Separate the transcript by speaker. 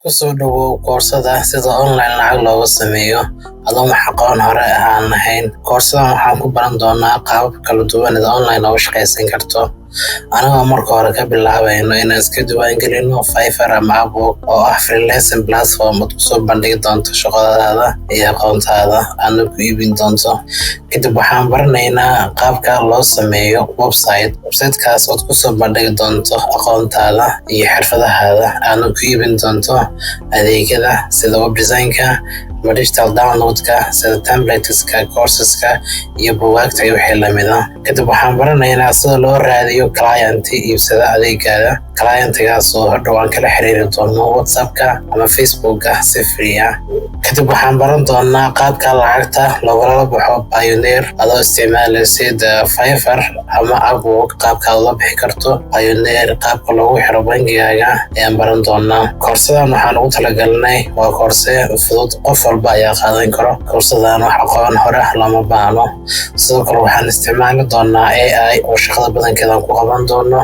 Speaker 1: Ku soo dhawow koorsada sida online lacag looga sameeyo adoon wax aqoon hore aan lahayn. Koorsadan waxaan ku baran doonaa qaabab kala duwan ee online looga shaqaysan karto. Anagoo marka hore ka bilaabayno inaan iska diiwaangelino Fiverr ama Upwork, oo ah freelancing platform aad kusoo bandhigi doonto shaqadaada iyo aqoontaada, aadna ku iibin doonto. Kadib waxaan baranaynaa qaabka loo sameeyo website, websitekaas ood kusoo bandhigi doonto aqoontaada iyo xirfadahaada, aadna ku iibin doonto adeegyada sida web designka ama digital downloadka, sida templateska, courseska iyo buugaagta iyo wixii lamida. Kadib waxaan baranaynaa sida loo raadiyo client iibsada adeegaada, clientgaas oo hadhow aan kala xiriiri doono WhatsAppka ama Facebooka si free ah. Kadib waxaan baran doonaa qaabka lacagta loogala baxo Payoneer adoo isticmaalaysid Fiverr ama Upwork, qaabka aad ula bixi karto Payoneer, qaabka loogu xiro bangigaaga ayaan baran doonaa. Koorsadan waxaan ugu talagalnay waa koorse fudud, qof walba ayaa qaadan karo. Koorsadan wax aqoon hore lama baahno. Sidoo kale waxaan isticmaali doonaa AI oo shaqada badankeeda aan ku qaban doono.